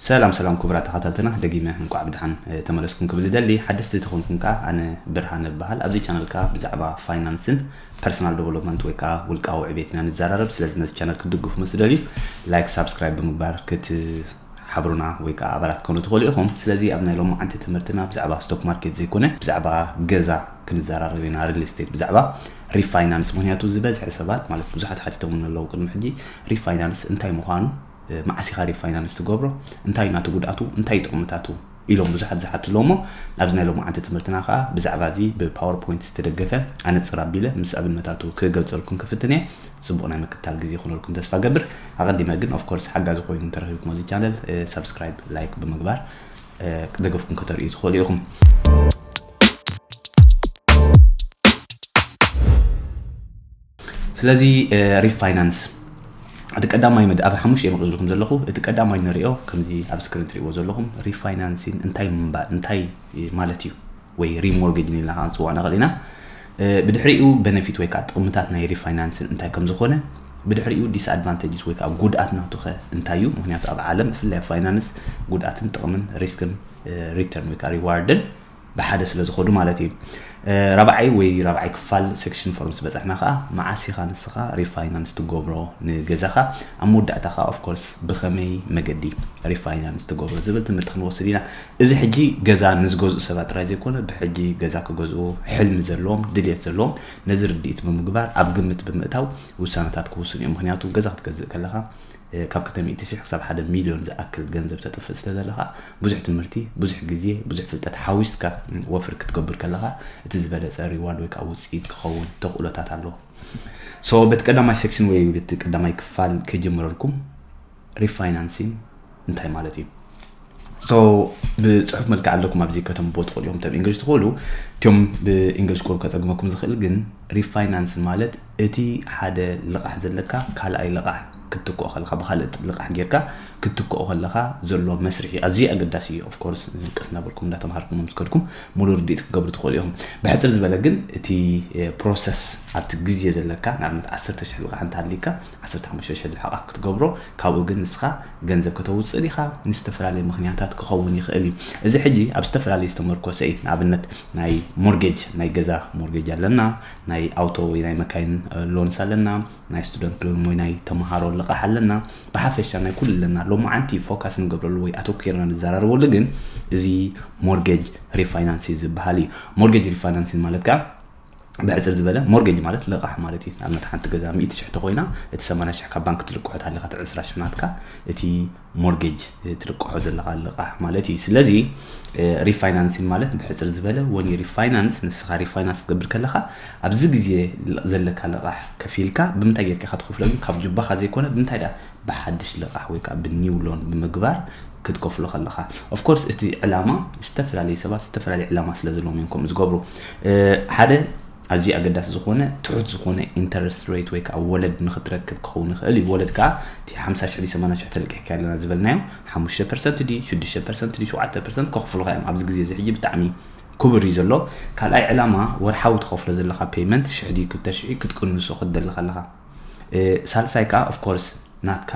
ሰላም ሰላም ክቡራት ተኸታተልና፣ ደጊመ እንኳዕ ብድሓን ተመለስኩም ክብል ይደሊ። ሓደስቲ ተኾንኩም ከኣ ኣነ ብርሃን እበሃል። ኣብዚ ቻነል ከኣ ብዛዕባ ፋይናንስን ፐርሰናል ዴቨሎፕመንት ወይ ከኣ ውልቃዊ ዕቤት ኢና ንዘራረብ። ስለዚ ነዚ ቻነል ክትድግፉ ምስ ትደልዩ ላይክ፣ ሳብስክራይብ ብምግባር ክትሓብሩና ወይ ከኣ ኣባላት ክትኮኑ ትኽእሉ ኢኹም። ስለዚ ኣብ ናይ ሎማዓንቲ ትምህርትና ብዛዕባ ስቶክ ማርኬት ዘይኮነ ብዛዕባ ገዛ ክንዘራረብ ኢና፣ ሪል ስቴት፣ ብዛዕባ ሪፋይናንስ። ምክንያቱ ዝበዝሐ ሰባት ማለት ብዙሓት ሓቲቶምኒ ኣለዉ ቅድሚ ሕጂ ሪፋይናንስ እንታይ ምዃኑ፣ መዓስ ኢኻ ሪፋይናንስ ትገብሮ፣ እንታይ ናቱ ጉድኣቱ፣ እንታይ ጥቕምታቱ ኢሎም ብዙሓት ዝሓቱ ኣለዉ። እሞ ኣብዚ ናይ ሎማዓንቲ ትምህርትና ከኣ ብዛዕባ እዚ ብፓወርፖይንት ዝተደገፈ ኣነጽር ኣቢለ ምስ ኣብነታቱ ክገልጸልኩም ክፍትን እየ። ጽቡቕ ናይ ምክትታል ግዜ ይኹነልኩም ተስፋ ገብር። ኣቐዲመ ግን ኦፍኮርስ ሓጋዚ ኮይኑ እንተረኺብኩም እዚ ቻነል ሳብስክራይብ፣ ላይክ ብምግባር ደገፍኩም ከተርእዩ ትኽእሉ ኢኹም። ስለዚ ሪፋይናንስ እቲ ቀዳማይ መድ ኣብ ሓሙሽተ እዮም ኣቕሪብልኩም ዘለኹ። እቲ ቀዳማይ ንሪኦ ከምዚ ኣብ ስክሪን ትሪእዎ ዘለኹም ሪፋይናንሲን እንታይ ምንባር እንታይ ማለት እዩ ወይ ሪሞርጌጅ ኢልና ከዓ ንፅዋዕ ንኽእል ኢና። ብድሕሪኡ ቤነፊት ወይ ከዓ ጥቕምታት ናይ ሪፋይናንሲን እንታይ ከም ዝኾነ፣ ብድሕሪኡ ዲስኣድቫንቴጅስ ወይ ከዓ ጉድኣት ናቱ ኸ እንታይ እዩ? ምክንያቱ ኣብ ዓለም ብፍላይ ኣብ ፋይናንስ ጉድኣትን ጥቕምን ሪስክን ሪተርን ወይ ከዓ ሪዋርድን ብሓደ ስለ ዝኸዱ ማለት እዩ። ራብዓይ ወይ ራብዓይ ክፋል ሴክሽን ፎርም ዝበፃሕና ከዓ መዓስ ኢኻ ንስኻ ሪፋይናንስ ትገብሮ ንገዛኻ? ኣብ መወዳእታ ከዓ ኦፍኮርስ ብኸመይ መገዲ ሪፋይናንስ ትገብሮ ዝብል ትምህርቲ ክንወስድ ኢና። እዚ ሕጂ ገዛ ንዝገዝኡ ሰባት ጥራይ ዘይኮነ ብሕጂ ገዛ ክገዝኡ ሕልሚ ዘለዎም ድልየት ዘለዎም ነዚ ርድኢት ብምግባር ኣብ ግምት ብምእታው ውሳነታት ክውስኑ እዮም። ምክንያቱ ገዛ ክትገዝእ ከለኻ ካብ ክልተ ሚእቲ ሺሕ ክሳብ ሓደ ሚልዮን ዝኣክል ገንዘብ ተጥፍእ ስለ ዘለኻ ብዙሕ ትምህርቲ፣ ብዙሕ ግዜ፣ ብዙሕ ፍልጠት ሓዊስካ ወፍሪ ክትገብር ከለኻ እቲ ዝበለፀ ሪዋርድ ወይ ከዓ ውፅኢት ክኸውን ተኽእሎታት ኣለዎ። ሶ በቲ ቀዳማይ ሴክሽን ወይ በቲ ቀዳማይ ክፋል ክጅምረልኩም። ሪፋይናንሲን እንታይ ማለት እዩ? ሶ ብፅሑፍ መልክዕ ኣለኩም ኣብዚ ከተንብቦ ትኽእሉ ኢኹም። ተም እንግሊሽ ትኽእሉ እቲኦም ብእንግሊሽ ቁሩብ ከፀግመኩም ዝኽእል ግን ሪፋይናንስ ማለት እቲ ሓደ ልቓሕ ዘለካ ካልኣይ ልቓሕ ክትትክኦ ከለካ ብካልእ ልቓሕ ጌርካ ክትትክኦ ከለካ ዘሎ መስርሒ ኣዝዩ ኣገዳሲ እዩ። ኦፍኮርስ ቀስ እናበልኩም እንዳተምሃርኩም ምስ ከድኩም ሙሉ ርድኢት ክትገብሩ ትኽእሉ ኢኹም። ብሕፅር ዝበለ ግን እቲ ፕሮሰስ ኣብቲ ግዜ ዘለካ ንኣብነት ዓሰርተ ሽሕ ልቓሕ እንተሃሊካ ዓሰርተ ሓሙሽተ ሽሕ ልሓቓ ክትገብሮ ካብኡ ግን ንስኻ ገንዘብ ከተውፅእ ዲኻ ንዝተፈላለየ ምክንያታት ክኸውን ይኽእል እዩ። እዚ ሕጂ ኣብ ዝተፈላለየ ዝተመርኮሰ እዩ። ንኣብነት ናይ ሞርጌጅ ናይ ገዛ ሞርጌጅ ኣለና፣ ናይ ኣውቶ ወይ ናይ መካይን ሎንስ ኣለና፣ ናይ ስቱደንት ሎን ወይ ናይ ተምሃሮ ልቓሕ ኣለና። ብሓፈሻ ናይ ኩሉ ኣለና። ሎማዓንቲ ፎካስ ንገብረሉ ወይ ኣተኪርና ንዘራረበሉ ግን እዚ ሞርጌጅ ሪፋይናንስ ዝበሃል እዩ። ሞርጌጅ ሪፋይናንስ ማለት ከዓ ብሕፅር ዝበለ ሞርጌጅ ማለት ልቓሕ ማለት እዩ። ንኣብነት ሓንቲ ገዛ ሚእቲ ሽሕ ተኮይና እቲ ሰማንያ ሽሕ ካብ ባንክ ትልቅሖ ተሃሊኻ እቲ ዕስራ ሽሕ ናትካ እቲ ሞርጌጅ ትልቅሖ ዘለኻ ልቓሕ ማለት እዩ። ስለዚ ሪፋይናንሲን ማለት ብሕፅር ዝበለ when you refinance ንስኻ ሪፋይናንስ ትገብር ከለኻ ኣብዚ ግዜ ዘለካ ልቓሕ ከፊልካ ብምንታይ ጌርካ ኢኻ ትኸፍሎ ግን ካብ ጁባኻ ዘይኮነ ብምንታይ ደኣ ብሓድሽ ልቓሕ ወይ ከዓ ብኒው ሎን ብምግባር ክትከፍሎ ከለኻ ኦፍኮርስ እቲ ዕላማ ዝተፈላለዩ ሰባት ዝተፈላለየ ዕላማ ስለ ዘለዎም እዮም ከምኡ ዝገብሩ። ሓደ ኣዝዩ ኣገዳሲ ዝኾነ ትሑት ዝኾነ ኢንተረስት ሬት ወይ ከዓ ወለድ ንክትረክብ ክኸውን ይኽእል እዩ። ወለድ ከዓ እቲ ሓምሳ ሽሕ ዲ ሰማንያ ሽሕ ተለቂሕካ ኣለና ዝበልናዮ ሓሙሽተ ፐርሰንት ዲ ሽዱሽተ ፐርሰንት ዲ ሸውዓተ ፐርሰንት ከኽፍሉካ እዮም። ኣብዚ ግዜ እዚ ሕጂ ብጣዕሚ ክቡር እዩ ዘሎ። ካልኣይ ዕላማ ወርሓዊ ትኸፍሎ ዘለካ ፔይመንት ሽሕ ዲ ክልተ ሽሕ ክትቅንሶ ክትደሊ ከለካ ሳልሳይ ከዓ ኦፍኮርስ ናትካ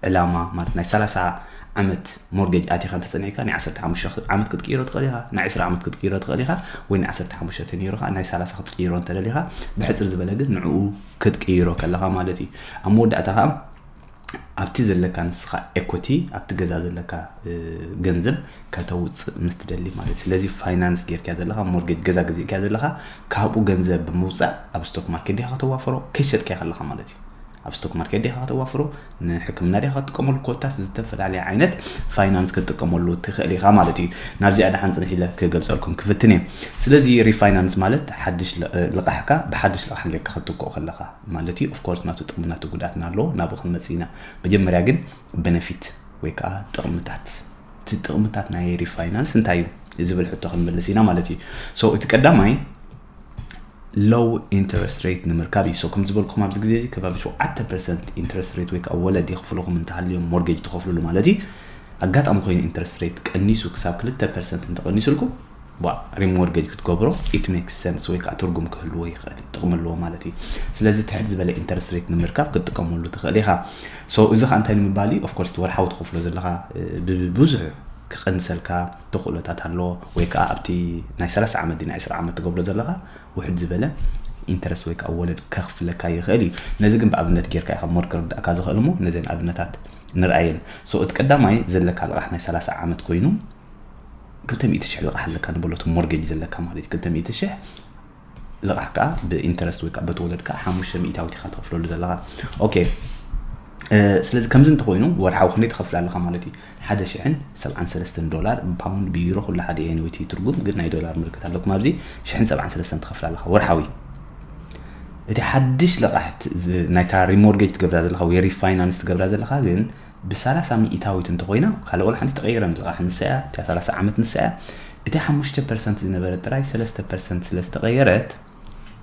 ዕላማ ማለት ናይ ሰላሳ ዓመት ሞርጌጅ ኣቲኻ እንተፀኒሕካ ናይ ዓሰርተ ሓሙሽተ ዓመት ክትቅይሮ ትኽእል ኢኻ፣ ናይ ዕስራ ዓመት ክትቅይሮ ትኽእል ኢኻ፣ ወይ ናይ ዓሰርተ ሓሙሽተ ነይሩ ከዓ ናይ ሰላሳ ክትቅይሮ እንተደሊኻ ብሕፅር ዝበለ ግን ንዕኡ ክትቅይሮ ከለኻ ማለት እዩ። ኣብ መወዳእታ ከዓ ኣብቲ ዘለካ ንስኻ ኤኮቲ ኣብቲ ገዛ ዘለካ ገንዘብ ከተውፅእ ምስ ትደሊ ማለት እዩ። ስለዚ ፋይናንስ ጌርካ ዘለካ ሞርጌጅ ገዛ ገዚእካ ዘለካ ካብኡ ገንዘብ ብምውፃእ ኣብ ስቶክ ማርኬት ዲኻ ከተዋፍሮ ከይሸጥካ ከለካ ማለት እዩ። ኣብ ስቶክ ማርኬት ዲኻ ከተዋፍሮ ንሕክምና ዲኻ ክትጥቀመሉ ኮታስ ዝተፈላለየ ዓይነት ፋይናንስ ክትጥቀመሉ ትኽእል ኢኻ ማለት እዩ። ናብዚኣ ደሓን ፅንሕ ኢለ ክገልፀልኩም ክፍትን እየ። ስለዚ ሪፋይናንስ ማለት ሓድሽ ልቓሕካ ብሓድሽ ልቓሕ ጌርካ ክትትክኦ ከለኻ ማለት እዩ። ኦፍኮርስ ናቱ ጥቕሚ ናቱ ጉድኣት እናለዎ ናብኡ ክንመፅእ ኢና። መጀመርያ ግን ቤነፊት ወይ ከዓ ጥቕምታት እቲ ጥቕምታት ናይ ሪፋይናንስ እንታይ እዩ ዝብል ሕቶ ክንምልስ ኢና ማለት እዩ። ሶ እቲ ቀዳማይ ሎው ኢንተረስት ሬት ንምርካብ እዩ። ሶ ከም ዝበልኩም ኣብዚ ግዜ እዚ ከባቢ ሸውዓተ ፐርሰንት ኢንተረስት ሬት ወይ ከዓ ወለድ የኽፍልኹም እንተሃልዮም ሞርጌጅ ትኸፍልሉ ማለት እዩ። ኣጋጣሚ ኮይኑ ኢንተረስት ሬት ቀኒሱ ክሳብ ክልተ ፐርሰንት እንተቐኒሱልኩም ሪሞርጌጅ ክትገብሮ it makes sense ወይ ከዓ ትርጉም ክህልዎ ይኽእል፣ ጥቕሚ ኣለዎ ማለት እዩ። ስለዚ ትሕት ዝበለ interest rate ንምርካብ ክትጥቀመሉ ትኽእል ኢኻ። So እዚ ከዓ እንታይ ንምባል እዩ? Of course ወርሓዊ ትኸፍሎ ዘለኻ ብብዙሕ ክቐንሰልካ ተኽእሎታት ኣለዎ፣ ወይ ከዓ ኣብቲ ናይ ሰላሳ ዓመት ናይ ዕስራ ዓመት ትገብሮ ዘለኻ ውሕድ ዝበለ interest ወይ ከዓ ወለድ ከኽፍለካ ይኽእል እዩ። ነዚ ግን ብኣብነት ጌርካ ኢኻ more ክርዳእካ ዝኽእል እሞ ነዘን ኣብነታት ንርኣየን። So እቲ ቀዳማይ ዘለካ ልቓሕ ናይ ሰላሳ ዓመት ኮይኑ ክልተ ሚእቲ ሽሕ ልቓሕ ኣለካ ንበሎ፣ እቲ ሞርጌጅ ዘለካ ማለት እዩ። ክልተ ሚእቲ ሽሕ ልቓሕ ከዓ ብ interest ወይ ከዓ በቲ ወለድ ከዓ ሓሙሽተ ሚእታዊት ኢኻ ትኸፍለሉ ዘለኻ። Okay ስለዚ ከምዚ እንተኮይኑ ወርሓዊ ክንደይ ትኸፍል ኣለኻ ማለት እዩ? ሓደ ሽሕን ሰብዓን ሰለስተን ዶላር። ብ pound ብ euro ኩሉ ሓደ እዩ፣ anyway እቲ ትርጉም ግን ናይ ዶላር ምልክት ኣለኩም ኣብዚ። ሽሕን ሰብዓን ሰለስተን ትኸፍል ኣለኻ ወርሓዊ። እቲ ሓድሽ ልቓሕ ናይታ ሪሞርጌጅ ትገብራ ዘለኻ ወይ refinance ትገብራ ዘለኻ ግን ብሰላሳ ሚእታዊት እንተኮይና ካልእ ወላ ሓንቲ ተቐይረን ልቓሕ ንሳ እያ፣ እታ ሰላሳ ዓመት ንሳ እያ። እቲ ሓሙሽተ ፐርሰንት ዝነበረ ጥራይ ሰለስተ ፐርሰንት ስለ ዝተቐየረት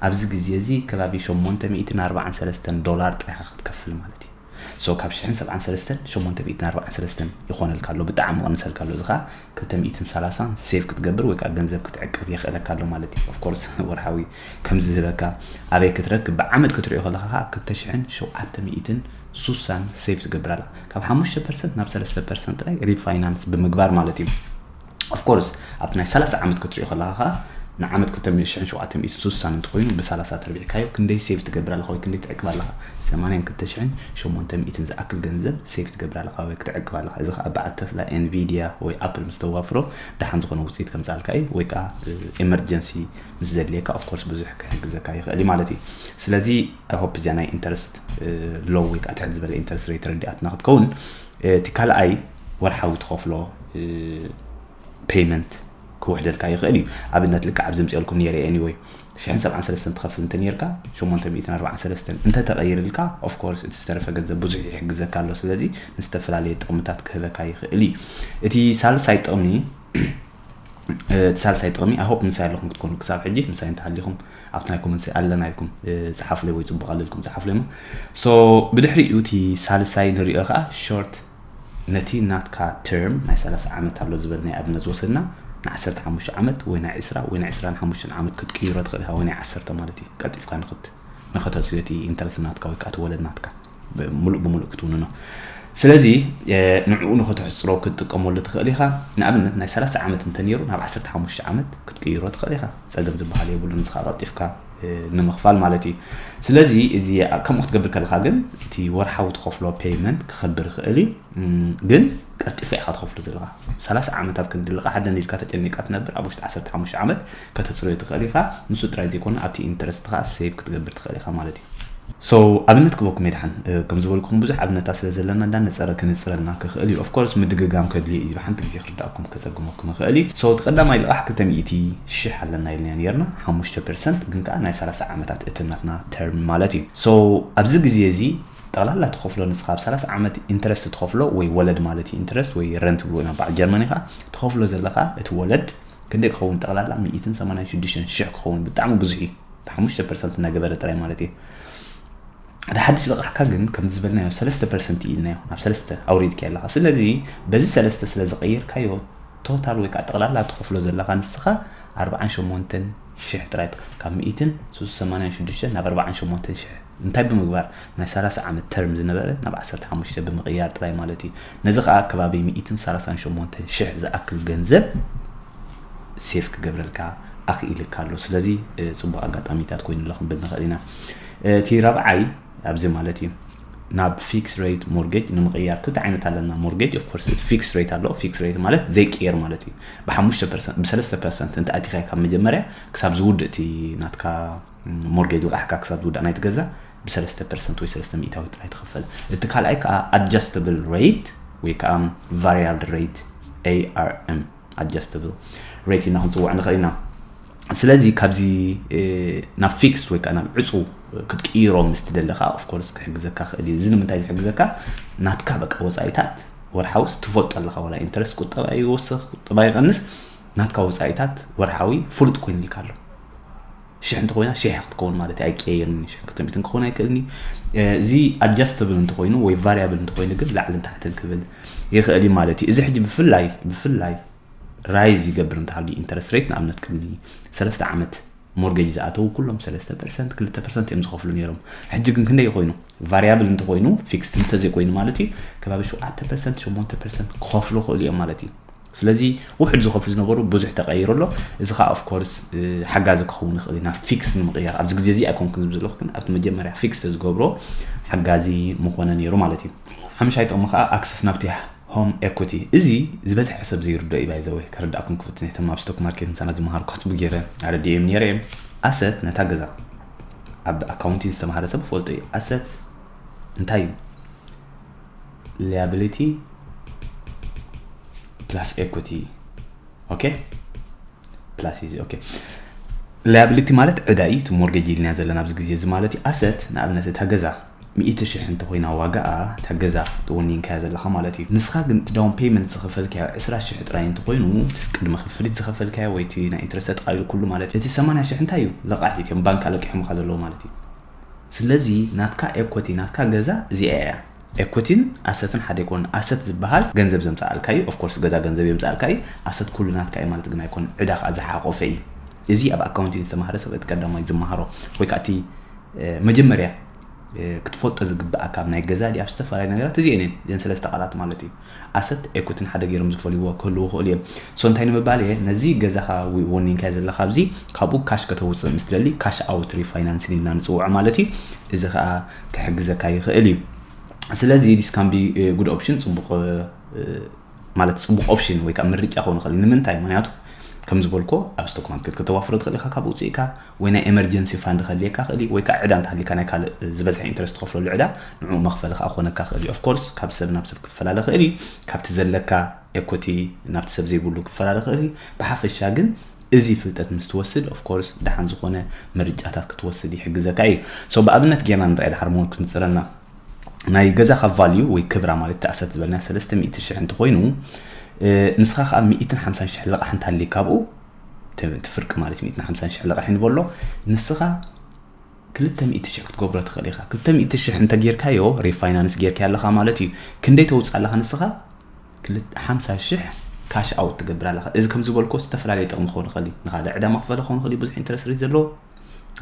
ኣብዚ ግዜ እዚ ከባቢ ሸሞንተ ሚእትን ኣርባዓን ሰለስተን ዶላር ጥራይ ክትከፍል ማለት እዩ። So ካብ ሽሕን ሰብዓን ሰለስተን ሸሞንተ ሚእትን ኣርባዓን ሰለስተን ይኾነልካ ኣሎ፣ ብጣዕሚ ቀንሰልካ ኣሎ። እዚ ከዓ ክልተ ሚእትን ሰላሳን ሴቭ ክትገብር ወይ ከዓ ገንዘብ ክትዕቅብ የኽእለካ ኣሎ ማለት እዩ። Of course ወርሓዊ ከምዚ ዝህበካ ኣበይ ክትረክብ፣ ብዓመት ክትሪኦ ከለካ ከዓ ክልተ ሽሕን ሸውዓተ ሚእትን ሱሳን ሴቭ ትገብር ኣላ። ካብ ሓሙሽተ ፐርሰንት ናብ ሰለስተ ፐርሰንት ጥራይ refinance ብምግባር ማለት እዩ። Of course ኣብቲ ናይ ሰላሳ ዓመት ክትሪኦ ከለካ ከዓ ንዓመት ክልተ ሽሕን ሸውዓተ ሚእትን ሱሳን እንተኮይኑ ብሰላሳ ተርቢዕካዮ ክንደይ ሴቭ ትገብር ኣለካ ወይ ክንደይ ትዕቅብ ኣለካ? ሰማንያን ክልተ ሽሕን ሸሞንተ ሚእትን ዝኣክል ገንዘብ ሴቭ ትገብር ኣለካ ወይ ክትዕቅብ ኣለካ። እዚ ከዓ በዓል ተስላ፣ ኤንቪድያ ወይ ኣፕል ምስ ተዋፍሮ ደሓን ዝኾነ ውፅኢት ከምፅኣልካ እዩ። ወይ ከዓ emergency ምስ ዘድልየካ of course ብዙሕ ክሕግዘካ ይኽእል እዩ ማለት እዩ። ስለዚ I hope እዚኣ ናይ interest low ወይ ከዓ ትሕት ዝበለ interest rate ረዲኣትና ክትከውን። እቲ ካልኣይ ወርሓዊ ትኸፍሎ payment ክውሕደልካ ይኽእል እዩ። ኣብነት ልክዕ ኣብዚ ምፅኦልኩም ነይረ። Anyway ሽሕን ሰብዓን ሰለስተን ትኸፍል እንተ ነርካ ሸሞንተ ሚእትን ኣርባዓን ሰለስተን እንተ ተቐይርልካ of course እቲ ዝተረፈ ገንዘብ ብዙሕ ይሕግዘካ ኣሎ። ስለዚ ንዝተፈላለየ ጥቕምታት ክህበካ ይኽእል እዩ። እቲ ሳልሳይ ጥቕሚ እቲ ሳልሳይ ጥቕሚ I hope ምሳይ ኣለኹም ክትኮኑ ክሳብ ሕጂ ምሳይ እንተሃሊኹም ኣብቲ ናይ ኮመንት ኣለና ኢልኩም ጸሓፉለይ ወይ ጽቡቕ ኣለልኩም ጸሓፉለይ። So ብድሕሪኡ እቲ ሳልሳይ ንሪኦ ከዓ short ነቲ ናትካ term ናይ ሰላሳ ዓመት ኣሎ ዝበልናዮ ኣብነት ዝወሰድና ን ዓሰርተ ሓሙሽተ ዓመት ወይ ናይ ዕስራ ወይ ናይ ዕስራን ሓሙሽተን ዓመት ክትቅይሮ ትኽእል ኢኻ፣ ወይ ናይ ዓሰርተ ማለት እዩ። ቀልጢፍካ ንክት ንኸተፅዮ እቲ interest ናትካ ወይ ከዓ እቲ ወለድ ናትካ ሙሉእ ብሙሉእ ክትውንኖ። ስለዚ ንዕኡ ንኸተሕፅሮ ክትጥቀመሉ ትኽእል ኢኻ። ንኣብነት ናይ ሰላሳ ዓመት እንተነይሩ ናብ ዓሰርተ ሓሙሽተ ዓመት ክትቅይሮ ትኽእል ኢኻ። ፀገም ዝበሃል የብሉን። ንስኻ ቀልጢፍካ ንምኽፋል ማለት እዩ። ስለዚ እዚ ከምኡ ክትገብር ከለካ ግን እቲ ወርሓዊ ትኸፍሎ payment ክኸብር ይኽእል እዩ። ግን ቀልጢፈ ኢኻ ትኸፍሎ ዘለኻ። ሰላሳ ዓመት ኣብ ክንዲ ልቓሕ ደን ኢልካ ተጨኒቃ ትነብር፣ ኣብ ውሽጢ ዓሰርተ ሓሙሽተ ዓመት ከተፅርዮ ትኽእል ኢኻ። ንሱ ጥራይ ዘይኮነ ኣብቲ interest ኻ ሴቭ ክትገብር ትኽእል ኢኻ ማለት እዩ። So ኣብነት ክበኩም የድሓን ከም ዝበልኩም ብዙሕ ኣብነታት ስለ ዘለና እንዳ ነፀረ ክንፅረልና ክኽእል እዩ። Of course ምድግጋም ከድልዮ እዩ። ብሓንቲ ግዜ ክርዳእኩም ከፀግመኩም ይኽእል እዩ። So እቲ ቀዳማይ ልቓሕ ክልተ ሚእቲ ሽሕ ኣለና ኢልና ነርና ሓሙሽተ ፐርሰንት ግን ከዓ ናይ ሰላሳ ዓመታት እቲ ናትና term ማለት እዩ። So ኣብዚ ግዜ እዚ ጠቕላላ ትኸፍሎ ንስኻ ኣብ ሰላሳ ዓመት interest ትኸፍሎ ወይ ወለድ ማለት እዩ። Interest ወይ rent ብሎ ኢና በዓል ጀርመን ኢኻ ትኸፍሎ ዘለኻ እቲ ወለድ ክንደይ ክኸውን ጠቕላላ ሚእትን ሰማንያን ሽዱሽተን ሽሕ ክኸውን ብጣዕሚ ብዙሕ እዩ። ብሓሙሽተ ፐርሰንት እናገበረ ጥራይ ማለት እዩ። እቲ ሓድሽ ልቓሕካ ግን ከምዚ ዝበልናዮ ሰለስተ ፐርሰንት እዩ ኢልናዮ ናብ ሰለስተ ኣውሪድካ ኣለኻ። ስለዚ በዚ ሰለስተ ስለ ዝቐየርካዮ ቶታል ወይ ከዓ ጠቕላላ ትኸፍሎ ዘለኻ ንስኻ ኣርባዓን ሸሞንተን ሽሕ ጥራይ ካብ ሚእትን ሰማንያን ሽዱሽተ ናብ ኣርባዓን ሸሞንተን ሽሕ እንታይ ብምግባር ናይ ሰላሳ ዓመት term ዝነበረ ናብ ዓሰርተ ሓሙሽተ ብምቕያር ጥራይ ማለት እዩ። ነዚ ከዓ ከባቢ ሚእትን ሰላሳን ሸሞንተን ሽሕ ዝኣክል ገንዘብ ሴፍ ክገብረልካ ኣኽኢልካ ኣሎ። ስለዚ ፅቡቕ ኣጋጣሚታት ኮይኑሎ ክንብል ንኽእል ኢና። እቲ ራብዓይ ኣብዚ ማለት እዩ ናብ fixed rate mortgage ንምቕያር ክልተ ዓይነት ኣለና mortgage። Of course እቲ fixed rate ኣሎ። Fixed rate ማለት ዘይቅየር ማለት እዩ። ብሓሙሽተ ፐርሰንት ብሰለስተ ፐርሰንት እንተ ኣቲኻዮ ካብ መጀመርያ ክሳብ ዝውድእ እቲ ናትካ mortgage ልቓሕካ ክሳብ ዝውዳእ ናይቲ ገዛ ብሰለስተ ፐርሰንት ወይ ሰለስተ ሚእታዊት ጥራይ ትኸፈል። እቲ ካልኣይ ከዓ adjustable rate ወይ ከዓ variable rate፣ ARM adjustable rate ኢልና ክንፅውዕ ንኽእል ኢና። ስለዚ ካብዚ ናብ ፊክስ ወይ ከዓ ናብ ዕፁ ክትቅይሮ ምስ ትደለኻ of course ክሕግዘካ ክእል እዩ። እዚ ንምንታይ ዝሕግዘካ ናትካ በቃ ወፃኢታት ወርሓውስ ትፈልጦ ኣለኻ። ዋላ ኢንተረስት ቁጠባ ይወስኽ ቁጠባ ይቐንስ ናትካ ወፃኢታት ወርሓዊ ፍሉጥ ኮይኑልካ ኣሎ። ሽሕ እንተኮይና ሽሕ ክትከውን ማለት እዩ። ኣይቀየርን። ሽሕ ክልተ ሚእትን ክኸውን ኣይክእልን እዩ። እዚ ኣድጃስተብል እንተኮይኑ ወይ ቫሪያብል እንተኮይኑ ግን ላዕልን ታሕትን ክብል ይኽእል እዩ ማለት እዩ። እዚ ሕጂ ብፍላይ ብፍላይ ራይዝ ይገብር እንተሃልዩ ኢንተረስት ሬት ንኣብነት ቅድሚ ሰለስተ ዓመት ሞርጌጅ ዝኣተዉ ኩሎም ሰለስተ ፐርሰንት ክልተ ፐርሰንት እዮም ዝኸፍሉ ነይሮም። ሕጂ ግን ክንደይ ኮይኑ ቫሪያብል እንተኮይኑ ፊክስድ እንተዘይኮይኑ ማለት እዩ ከባቢ ሸውዓተ ፐርሰንት ሸሞንተ ፐርሰንት ክኸፍሉ ይኽእሉ እዮም ማለት እዩ። ስለዚ ውሕድ ዝኸፍሉ ዝነበሩ ብዙሕ ተቐይሩ ኣሎ። እዚ ከዓ ኦፍኮርስ ሓጋዚ ክኸውን ይኽእል እዩ ናብ ፊክስ ንምቕያር። ኣብዚ ግዜ እዚ ኣይኮንኩን ዝብል ዘለኹ ግን ኣብቲ መጀመርያ ፊክስ ተዝገብሮ ሓጋዚ ምኾነ ነይሩ ማለት እዩ። ሓምሻይ ጥቕሚ ከዓ ኣክሰስ ናብቲ ሆም ኤኩቲ እዚ ዝበዝሐ ሰብ ዘይርዶ እዩ ባይዘወይ ከረዳእኩም ክፍትን እቶም ኣብ ስቶክ ማርኬት ምሳና ዝመሃሩ ካስቡ ገይረ ኣረዲኦም ነይረ እዮም። ኣሰት ነታ ገዛ ኣብ ኣካውንቲንግ ዝተማሃረ ሰብ ፈልጦ እዩ። ኣሰት እንታይ እዩ? ሊያብሊቲ ፕላስ ኤኩቲ። ኦኬ ፕላስ እዚ ኦኬ ሊያብሊቲ ማለት ዕዳ እዩ። እቲ ሞርጌጅ ኢልናያ ዘለና ኣብዚ ግዜ እዚ ማለት እዩ። ኣሰት ንኣብነት እታ ገዛ ሚእቲ ሽሕ እንተኮይና ዋጋኣ እታ ገዛ ወኒንካያ ዘለካ ማለት እዩ። ንስኻ ግን እቲ ዳውን ፔመንት ዝኸፈልካዮ ዕስራ ሽሕ ጥራይ እንተኮይኑ እቲ ቅድሚ ክፍሊት ዝኸፈልካዮ ወይ እቲ ናይ ኢንትረስት ኣጠቃሊሉ ኩሉ ማለት እዩ። እቲ ሰማንያ ሽሕ እንታይ እዩ? ለቃሒ እቲኦም ባንክ ኣለቂሖምካ ዘለዉ ማለት እዩ። ስለዚ ናትካ ኤኮቲ ናትካ ገዛ እዚኣ እያ። ኤኩቲን ኣሰትን ሓደ ይኮን። ኣሰት ዝበሃል ገንዘብ ዘምፃኣልካ እዩ። ኦፍኮርስ ገዛ ገንዘብ የምፃኣልካ እዩ። ኣሰት ኩሉ ናትካ እዩ ማለት ግን ኣይኮን። ዕዳ ከዓ ዝሓቆፈ እዩ። እዚ ኣብ ኣካውንቲንግ ዝተማሃረ ሰብ እቲ ቀዳማይ ዝመሃሮ ወይ ከዓ እቲ መጀመርያ ክትፈልጦ ዝግብኣካ ናይ ገዛ ድኣ ዝተፈላለዩ ነገራት እዚአን እየን እዘን ሰለስተ ቃላት ማለት እዩ። ኣሰት ኤኩትን ሓደ ገይሮም ዝፈልይዎ ክህልዉ ይኽእሉ እዮም። ሶ እንታይ ንምባል እየ ነዚ ገዛኻ ወኒንካ ዘለካ ኣብዚ ካብኡ ካሽ ከተውፅእ ምስ ትደሊ ካሽ ኣውት ሪፋይናንሲንግ ኢልና ንፅውዖ ማለት እዩ። እዚ ከዓ ክሕግዘካ ይኽእል እዩ። ስለዚ this can be good option ፅቡቕ ማለት ፅቡቕ ኦፕሽን ወይ ከዓ ምርጫ ክኸውን ይኽእል እዩ። ንምንታይ? ምክንያቱ ከም ዝበልኮ ኣብ ስቶክ ማርኬት ከተዋፍሮ ትኽእል ኢኻ ካብ ውፅኢካ ወይ ናይ ኤመርጀንሲ ፋንድ ከድልየካ ክእል እዩ ወይ ከዓ ዕዳ እንተሃሊካ ናይ ካልእ ዝበዝሐ ኢንትረስት ትኸፍለሉ ዕዳ ንዕኡ መኽፈሊ ከዓ ክኾነካ ክእል እዩ። ኦፍኮርስ ካብ ሰብ ናብ ሰብ ክፈላለ ክእል እዩ። ካብቲ ዘለካ ኤኩቲ ናብቲ ሰብ ዘይብሉ ክፈላለ ክእል እዩ። ብሓፈሻ ግን እዚ ፍልጠት ምስ ትወስድ ኦፍኮርስ ደሓን ዝኾነ ምርጫታት ክትወስድ ይሕግዘካ እዩ። ሶ ብኣብነት ጌርና ንርኣይ ድሓር መሆን ክንፅረና ናይ ገዛኻ ቫልዩ ወይ ክብራ ማለት ተኣሰት ዝበልና ሰለስተ ሚእቲ ሽሕ እንተኮይኑ ንስኻ ከዓ ሚእትን ሓምሳን ሽሕ ልቓሕ እንተሃልዩ ካብኡ እቲ ፍርቂ ማለት ሚእትን ሓምሳን ሽሕ ልቓሕ ንበሎ ንስኻ ክልተ ሚእቲ ሽሕ ክትገብሮ ትኽእል ኢኻ። ክልተ ሚእቲ ሽሕ እንተጌርካዮ ሪፋይናንስ ጌርካ ኣለኻ ማለት እዩ። ክንደይ ተውፅእ ኣለኻ ንስኻ? ሓምሳ ሽሕ ካሽ ኣውት ትገብር ኣለኻ። እዚ ከም ዝበልኮ ዝተፈላለየ ጥቕሚ ክኸውን ይኽእል እዩ። ንኻልእ ዕዳ መኽፈሊ ክኸውን ይኽእል እዩ። ብዙሕ ኢንትረስት ሬት ዘለዎ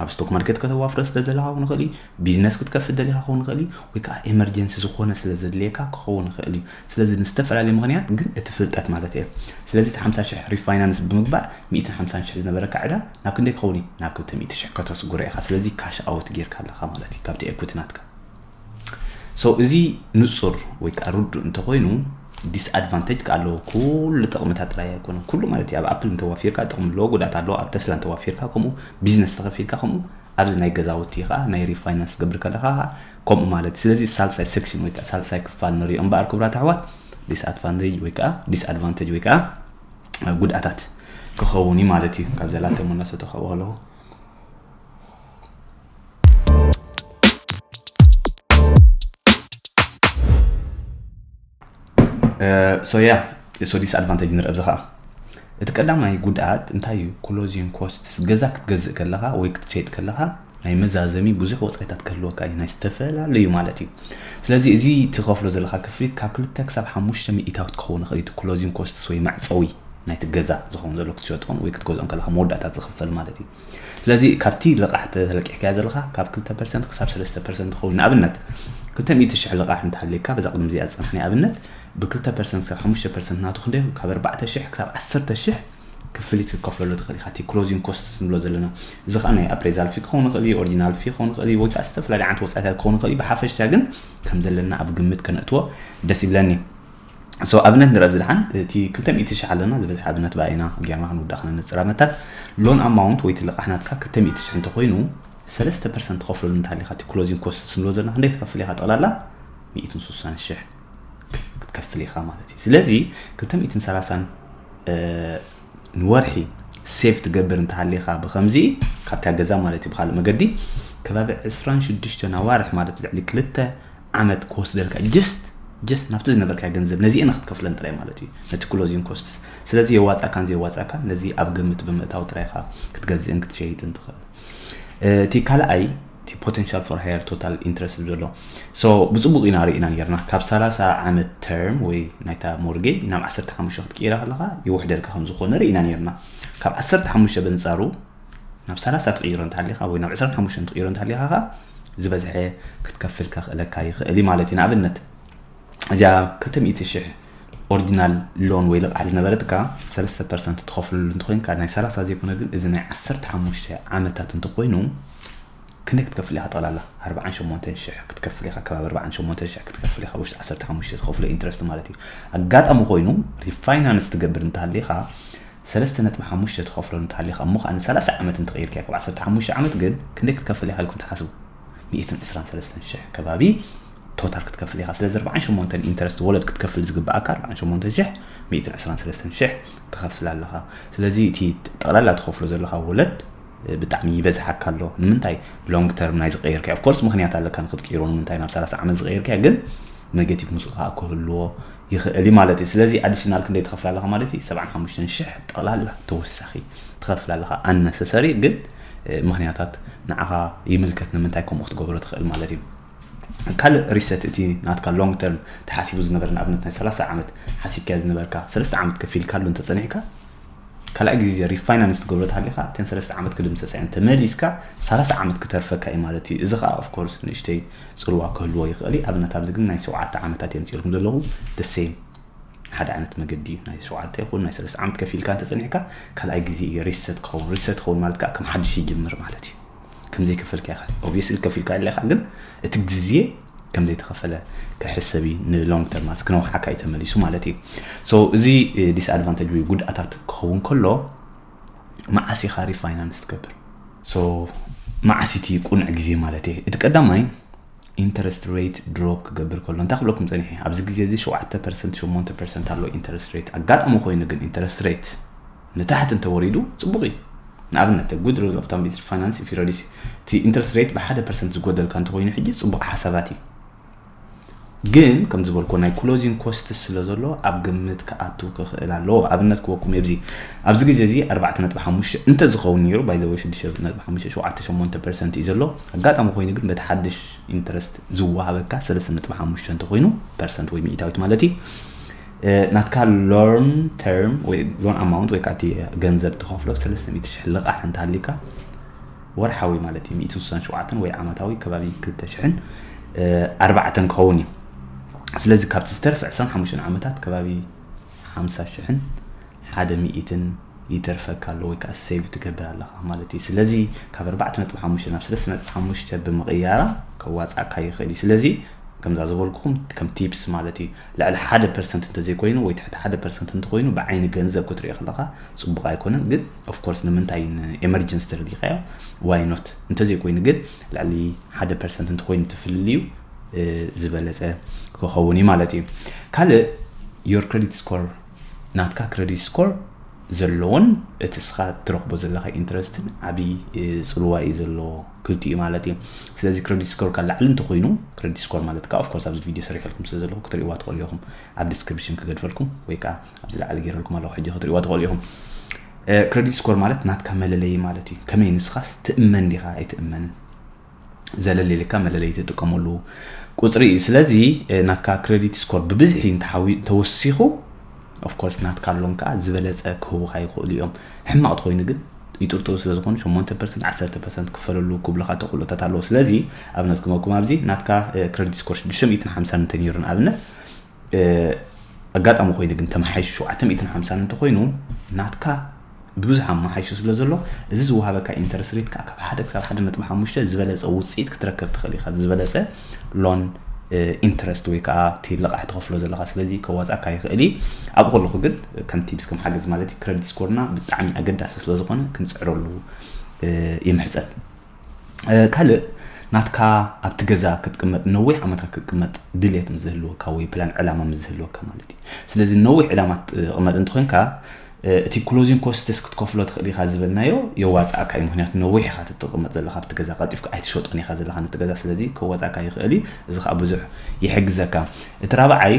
ኣብ ስቶክ ማርኬት ከተዋፍረ ስለ ዘለኻ ክኸውን ይኽእል እዩ። ቢዝነስ ክትከፍት ደሊኻ ክኸውን ይኽእል እዩ። ወይ ከዓ ኤመርጀንሲ ዝኾነ ስለ ዘድልየካ ክኸውን ይኽእል እዩ። ስለዚ ንዝተፈላለየ ምኽንያት ግን እቲ ፍልጠት ማለት እየ። ስለዚ እቲ ሓምሳ ሽሕ ሪፋይናንስ ብምግባር ሚእትን ሓምሳን ሽሕ ዝነበረካ ዕዳ ናብ ክንደይ ክኸውን እዩ? ናብ ክልተ ሚእቲ ሽሕ ከተስጉሮ ኢኻ። ስለዚ ካሽ ኣውት ጌርካ ኣለኻ ማለት እዩ ካብቲ ኤኩቲ ናትካ። ሶ እዚ ንጹር ወይ ከዓ ርዱእ እንተኾይኑ ዲስኣድቫንቴጅ ከዓ ኣለዎ። ኩሉ ጥቕምታት ጥራይ ኣይኮነን። ኩሉ ማለት እዩ ኣብ ኣፕል እንተዋፊርካ ጥቕሚ ኣለዎ፣ ጉድኣት ኣለዎ። ኣብ ተስላ እንተዋፊርካ ከምኡ፣ ቢዝነስ ተኸፊልካ ከምኡ፣ ኣብዚ ናይ ገዛውቲ ከዓ ናይ ሪፋይናንስ ትገብር ከለኻ ከዓ ከምኡ ማለት እዩ። ስለዚ ሳልሳይ ሴክሽን ወይ ከዓ ሳልሳይ ክፋል ንሪኦ እምበኣር ክቡራት ኣሕዋት ዲስኣድቫንቴጅ ወይ ከዓ ዲስኣድቫንቴጅ ወይ ከዓ ጉድኣታት ክኸውን እዩ ማለት እዩ። ካብ ዘላተ ሙና ሰተኸዎ ኣለኹ። ሶ ያ ሶ ዲስኣድቫንቴጅ ንርኢ ኣብዚ ከዓ እቲ ቀዳማይ ጉድኣት እንታይ እዩ? ክሎዚንግ ኮስትስ ገዛ ክትገዝእ ከለኻ ወይ ክትሸይጥ ከለኻ ናይ መዛዘሚ ብዙሕ ወፃኢታት ክህልወካ እዩ፣ ናይ ዝተፈላለዩ ማለት እዩ። ስለዚ እዚ ትኸፍሎ ዘለካ ክፍሊት ካብ ክልተ ክሳብ ሓሙሽተ ሚእታዊት ክኸውን ይኽእል እዩ። እቲ ክሎዚንግ ኮስትስ ወይ መዕፀዊ ናይቲ ገዛ ዝኸውን ዘሎ ክትሸጦን ወይ ክትገዝኦን ከለካ መወዳእታት ዝኽፈል ማለት እዩ። ስለዚ ካብቲ ልቓሕ ተለቂሕካዮ ዘለካ ካብ ክልተ ፐርሰንት ክሳብ ሰለስተ ፐርሰንት ክኸውን። ንኣብነት ክልተ ሚእቲ ሽሕ ልቓሕ እንተሃልየካ በዛ ቅድሚ እዚኣ ዝፀንሐ ናይ ኣብነት ብክልተ ፐርሰንት ክሳብ ሓሙሽተ ፐርሰንት ናቱ ክንደይ ካብ ኣርባዕተ ሽሕ ክሳብ ዓሰርተ ሽሕ ክፍሊት ክትከፍለሉ ትኽእል ኢኻ። እቲ ክሎዚንግ ኮስት ንብሎ ዘለና እዚ ከዓ ናይ ኣፕሬዛል ፊ ክኸውን ይኽእል እዩ፣ ኦሪጂናል ፊ ክኸውን ይኽእል እዩ፣ ወይ ከዓ ዝተፈላለዩ ዓይነት ወፃኢታት ክኸውን ይኽእል እዩ። ብሓፈሻ ግን ከም ዘለና ኣብ ግምት ከነእትዎ ደስ ይብለኒ። ሶ ኣብነት ንረብ ዝድሓን እቲ ክልተ ሚእቲ ሽሕ ኣለና ዝበዝሕ ኣብነት ባይና ጌርና ክንውዳእ ክነነፅር ኣመታት ሎን ኣማውንት ወይ ትልቃሕ ናትካ ክልተ ሚእቲ ሽሕ እንተኮይኑ ሰለስተ ፐርሰንት ትኸፍለሉ እንተሃሊካ እቲ ክሎዚንግ ኮስት ስንሎ ዘለና ክንደይ ትከፍል ኢኻ? ጠቕላላ ሚእትን ስሳን ሽሕ ክትከፍል ኢኻ ማለት እዩ። ስለዚ ክልተ ሚእትን ሰላሳን ንወርሒ ሴቭ ትገብር እንተሃሊኻ ብከምዚ ካብታ ገዛ ማለት እዩ ብካልእ መገዲ ከባቢ ዕስራን ሽዱሽተን ኣዋርሕ ማለት ልዕሊ ክልተ ዓመት ክወስደልካ ጀስት ጀስት ናብቲ ዝነበርካ ገንዘብ ነዚአን ክትከፍለን ጥራይ ማለት እዩ ነቲ ክሎዚንግ ኮስትስ። ስለዚ የዋፃካን ዘየዋፃካን ነዚ ኣብ ግምት ብምእታው ጥራይ ኢኻ ክትገዝእን ክትሸይጥን ትኽእል። እቲ ካልኣይ potential for higher total interest ዘሎ። So ብፅቡቅ ኢና ርኢና ነርና። ካብ ሰላሳ ዓመት term ወይ ናይታ mortgage ናብ ዓሰርተ ሓሙሽተ ክትቅይራ ከለካ ይውሕደልካ ከም ዝኾነ ርኢና ነርና። ካብ ዓሰርተ ሓሙሽተ በንፃሩ ናብ ሰላሳ ትቕይሮ እንተሃሊኻ ወይ ናብ ዕስራን ሓሙሽተን ትቕይሮ እንተሃሊኻ ከዓ ዝበዝሐ ክትከፍል ከኽእለካ ይኽእል እዩ ማለት እዩ። ንኣብነት እዚኣ ክልተ ሚእቲ ሽሕ original loan ወይ ልቓሕ ዝነበረትካ ሰለስተ percent ትኸፍለሉ እንተኮይንካ ናይ ሰላሳ ዘይኮነ ግን እዚ ናይ ዓሰርተ ሓሙሽተ ዓመታት እንተኮይኑ ክንደይ ክትከፍል ኢኻ? ጠቕላላ ኣርባዓን ሸሞንተን ሽሕ ክትከፍል ኢኻ። ከባቢ ኣርባዓን ሸሞንተን ሽሕ ክትከፍል ኢኻ። ውሽጢ ዓሰርተ ሓሙሽተ ትኸፍሎ interest ማለት እዩ። ኣጋጣሚ ኮይኑ refinance ትገብር እንተሃሊኻ ሰለስተ ነጥቢ ሓሙሽተ ትኸፍሎ እንተሃሊኻ እሞ ከዓ ንሰላሳ ዓመት እንተቐይርካዮ ካብ ዓሰርተ ሓሙሽተ ዓመት ግን ክንደይ ክትከፍል ኢኻ ኢልኩም ትሓስቡ? ሚእትን ዕስራን ሰለስተን ሽሕ ከባቢ total ክትከፍል ኢኻ። ስለዚ ኣርባዓን ሸሞንተን interest ወለድ ክትከፍል ዝግብኣካ ኣርባዓን ሸሞንተን ሽሕ ሚእትን ዕስራን ሰለስተን ሽሕ ትኸፍል ኣለኻ። ስለዚ እቲ ጠቕላላ ትኸፍሎ ዘለኻ ወለድ ብጣዕሚ ይበዝሓካ ኣሎ። ንምንታይ? Long term ናይ ዝቀየርካዮ of course ምኽንያት ኣለካ ንክትቅይሮ ንምንታይ ናብ ሰላሳ ዓመት ዝቀየርካዮ ግን negative ምስኡ ከዓ ክህልዎ ይኽእል እዩ ማለት እዩ። ስለዚ additional ክንደይ ትኸፍል ኣለኻ ማለት እዩ? ሰብዓን ሓሙሽተን ሽሕ ጠቕላላ ተወሳኺ ትኸፍል ኣለኻ። Unnecessary ግን ምኽንያታት ንዓኻ ይምልከት ንምንታይ ከምኡ ክትገብሮ ትኽእል ማለት እዩ። ካልእ reset እቲ ናትካ long term ተሓሲቡ ዝነበረ ንኣብነት ናይ ሰላሳ ዓመት ሓሲብካዮ ዝነበርካ ሰለስተ ዓመት ከፊልካሉ እንተጸኒሕካ ካልኣይ ግዜ refinance ትገብሮ ተሃሊኻ እተን ሰለስተ ዓመት ክድምሰሳ እየን ተመሊስካ ሰላሳ ዓመት ክተርፈካ እዩ ማለት እዩ። እዚ ከዓ of course ንእሽተይ ፅልዋ ክህልዎ ይኽእል እዩ። ኣብነት ኣብዚ ግን ናይ ሸውዓተ ዓመታት እዮም ፅኢርኩም ዘለኹ the same ሓደ ዓይነት መገዲ ናይ ሸውዓተ ይኹን ናይ ሰለስተ ዓመት ከፊልካ እንተፀኒሕካ ካልኣይ ግዜ እዩ reset ክኸውን። Reset ክኸውን ማለት ከዓ ከም ሓድሽ ይጅምር ማለት እዩ። ከምዘይከፈልካ ኢኻ obviously ከፊልካ ኣለኻ ግን እቲ ግዜ ከም ዘይተኸፈለ ክሕሰብ እዩ ን long term ማለት ክነውሓካ እዩ ተመሊሱ ማለት እዩ። So እዚ disadvantage ወይ ጉድኣታት ክኸውን ከሎ መዓስ ኢኻ refinance ትገብር? So መዓስ እቲ ቁኑዕ ግዜ ማለት እየ? እቲ ቀዳማይ interest rate drop ክገብር ከሎ እንታይ ክብለኩም ጸኒሐ ኣብዚ ግዜ እዚ ሸውዓተ percent ሸሞንተ percent ኣሎ interest rate ኣጋጣሚ ኮይኑ ግን interest rate ንታሕቲ እንተወሪዱ ጽቡቕ እዩ። ንኣብነት good rule of thumb is refinance if you reduce እቲ interest rate ብሓደ percent ዝጎደልካ እንተኮይኑ ሕጂ ጽቡቕ ሓሳባት እዩ። ግን ከም ዝበልኮ ናይ closing costs ስለ ዘሎ ኣብ ግምት ክኣቱ ክኽእል ኣለዎ። ኣብነት ክበኩም የብዚ ኣብዚ ግዜ እዚ ኣርባዕተ ነጥቢ ሓሙሽተ እንተ ዝኸውን ነይሩ by the way ሽዱሽተ ነጥቢ ሓሙሽተ ሸውዓተ ሸሞንተ percent እዩ ዘሎ። ኣጋጣሚ ኮይኑ ግን በቲ ሓድሽ interest ዝወሃበካ ሰለስተ ነጥቢ ሓሙሽተ እንተኮይኑ percent ወይ ሚእታዊት ማለት እዩ ናትካ long term ወይ loan amount ወይ ከዓ እቲ ገንዘብ ትኸፍሎ ሰለስተ ሚእቲ ሽሕ ልቓሕ እንተሃሊካ ወርሓዊ ማለት እዩ ሚእትን ስሳን ሸውዓተን ወይ ዓመታዊ ከባቢ ክልተ ሽሕን ኣርባዕተን ክኸውን እዩ። ስለዚ ካብቲ ዝተርፈ ዕስራን ሓሙሽተን ዓመታት ከባቢ ሓምሳ ሽሕን ሓደ ሚእትን ይተርፈካ ኣሎ ወይ ከዓ save ትገብር ኣለኻ ማለት እዩ። ስለዚ ካብ ኣርባዕተ ነጥቢ ሓሙሽተ ናብ ሰለስተ ነጥቢ ሓሙሽተ ብምቕያራ ከዋፅኣካ ይኽእል እዩ። ስለዚ ከምዛ ዝበልኩኹም ከም tips ማለት እዩ። ልዕሊ ሓደ percent እንተዘይኮይኑ ወይ ትሕቲ ሓደ percent እንተኮይኑ ብዓይኒ ገንዘብ ክትሪኦ ከለኻ ፅቡቕ ኣይኮነን። ግን of course ንምንታይ ን emergency ተደሊኻዮ why not? እንተዘይኮይኑ ግን ልዕሊ ሓደ percent እንተኮይኑ ትፍልልዩ ዝበለፀ ክኸውን እዩ ማለት እዩ። ካልእ your credit score ናትካ credit score ዘለዎን እቲ ስኻ ትረኽቦ ዘለኻ interest ን ዓብዪ ፅልዋ እዩ ዘለዎ ክልቲኡ ማለት እዩ። ስለዚ credit score ካ ላዕሊ እንተኮይኑ credit score ማለት ካ of course ኣብዚ video ሰሪሐልኩም ስለ ዘለኹ ክትሪእዋ ትኽእሉ ኢኹም ኣብ description ክገድፈልኩም ወይ ከዓ ኣብዚ ላዕሊ ገይረልኩም ኣለኹ ሕጂ ክትሪእዋ ትኽእሉ ኢኹም። credit score ማለት ናትካ መለለይ ማለት እዩ። ከመይ ንስኻስ ትእመን ዲኻ ኣይትእመንን ዘለለ ኢልካ መለለይ ትጥቀመሉ ቁፅሪ እዩ። ስለዚ ናትካ credit score ብብዝሒ እንተሓዊ ተወሲኹ of course ናትካ loan ከዓ ዝበለፀ ክህቡኻ ይኽእሉ እዮም። ሕማቕ ተኮይኑ ግን ይጥርጥሩ ስለ ዝኾኑ ሸሞንተ percent ዓሰርተ percent ክፈለሉ ክብሉኻ ተኽእሎታት ኣለዎ። ስለዚ ኣብነት ክመኩም ኣብዚ ናትካ credit score ሽዱሽተ ሚእትን ሓምሳን እንተነይሩ ንኣብነት ኣጋጣሚ ኮይኑ ግን ተመሓይሹ ሸውዓተ ሚእትን ሓምሳን እንተኮይኑ ናትካ ብብዙሕ ኣመሓይሹ ስለ ዘሎ እዚ ዝወሃበካ interest rate ከዓ ካብ ሓደ ክሳብ ሓደ ነጥቢ ሓሙሽተ ዝበለፀ ውፅኢት ክትረከብ ትኽእል ኢኻ። ዝበለፀ loan interest ወይ ከዓ እቲ ልቓሕ ትኸፍሎ ዘለኻ ስለዚ ከዋፃካ ይኽእል እዩ። ኣብኡ ከለኹ ግን ከም tips ከም ሓገዝ ማለት እዩ credit score ና ብጣዕሚ ኣገዳሲ ስለ ዝኾነ ክንፅዕረሉ ይምሕፀን። ካልእ ናትካ ኣብቲ ገዛ ክትቅመጥ ነዊሕ ዓመታት ክትቅመጥ ድልየት ምስ ዝህልወካ ወይ plan ዕላማ ምስ ዝህልወካ ማለት እዩ። ስለዚ ነዊሕ ዕላማ ትቕመጥ እንተኮንካ እቲ closing costs ክትከፍሎ ትኽእል ኢኻ ዝበልናዮ የዋፅኣካ እዩ። ምክንያቱ ነዊሕ ኢኻ ትቕመጥ ዘለኻ ኣብቲ ገዛ ቀልጢፍካ ኣይትሸጦን ኢኻ ዘለኻ ነቲ ገዛ ስለዚ ከዋፅኣካ ይኽእል እዩ። እዚ ከዓ ብዙሕ ይሕግዘካ። እቲ ራብዓይ